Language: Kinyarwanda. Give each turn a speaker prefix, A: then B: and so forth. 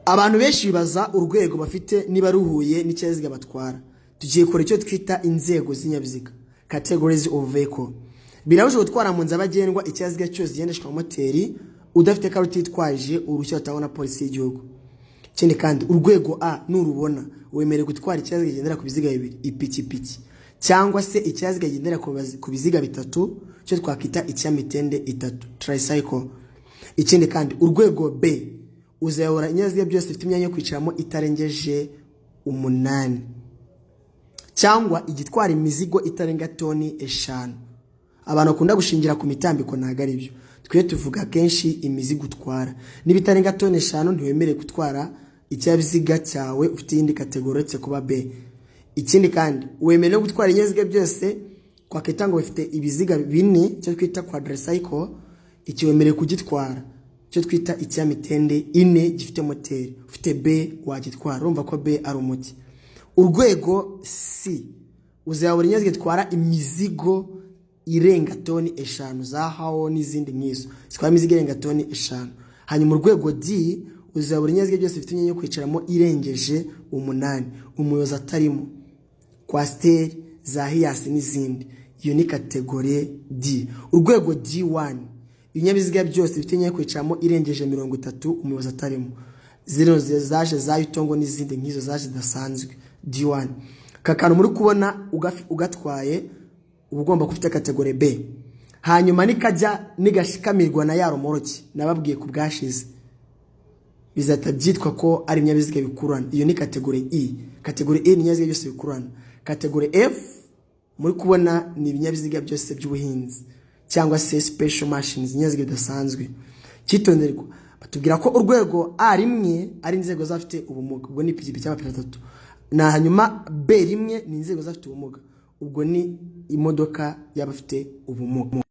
A: Abantu benshi bibaza urwego bafite niba ruhuye n'ikinyabiziga batwara. Tugiye kora icyo twita inzego z'ibinyabiziga, categories of vehicle. Birabujijwe gutwara mu nzira nyabagendwa ikinyabiziga cyose kigendeshwa na moteri udafite kandi utitwaje uruhushya rutangwa na Polisi y'Igihugu. Ikindi kandi, urwego A nurubona, wemerewe gutwara ikinyabiziga kigendera ku biziga bibiri, ipikipiki, cyangwa se ikinyabiziga kigendera ku biziga bitatu, icyo twakwita ikinyamitende itatu, tricycle. Ikindi kandi, urwego B, uzayobora ibinyabiziga byose bifite imyanya yo kwicaramo itarengeje umunani cyangwa igitwara imizigo itarenga toni 5. Abantu bakunda gushingira ku mitambiko, ntabwo ari byo. Twe tuvuga kenshi imizigo utwara. Niba itarenga toni 5, ntiwemerewe gutwara ikinyabiziga cyawe ufite iyindi category uretse kuba B. Ikindi kandi, wemerewe gutwara ibinyabiziga byose twakwita ngo bifite ibiziga bine, icyo twita quadricycle. Iki wemerewe kugitwara, icyo twita ikinyamitende ine gifite moteri. Ufite B wagitwara. Urumva ko B ari umuti. Urwego C, uzayobora ibinyabiziga bitwara imizigo irenga toni 5, za HOWO n'izindi nk'izo zitwara imizigo irenga toni 5. Hanyuma urwego D, uzayobora ibinyabiziga byose bifite imyanya yo kwicaramo irengeje umunani, umuyobozi atarimo, Coaster, za Hiace n'izindi. Iyo ni category D. Urwego D1, ibinyabiziga byose bifite imyanya yo kwicaramo irengeje 30, umuyobozi atarimo, zino zaje za Yutong n'izindi nk'izo zaje zidasanzwe, D1. Aka kantu muri kubona, ugatwaye uba ugomba kuba ufite category B. Hanyuma nikajya nigashikamirwa na ya romoroki nababwiye ku bwashize, bizahita byitwa ko ari ibinyabiziga bikururana. Iyo ni category E. Category E ni ibinyabiziga byose bikururana. Category F muri kubona ni ibinyabiziga byose by'ubuhinzi cyangwa se special machines, ibinyabiziga bidasanzwe. Cyitonderwa, batubwira ko urwego A rimwe ari inzego z'abafite ubumuga, ubwo ni ipikipiki y'amapine atatu, na hanyuma B rimwe ni inzego z'abafite ubumuga, ubwo ni imodoka y'abafite ubumuga.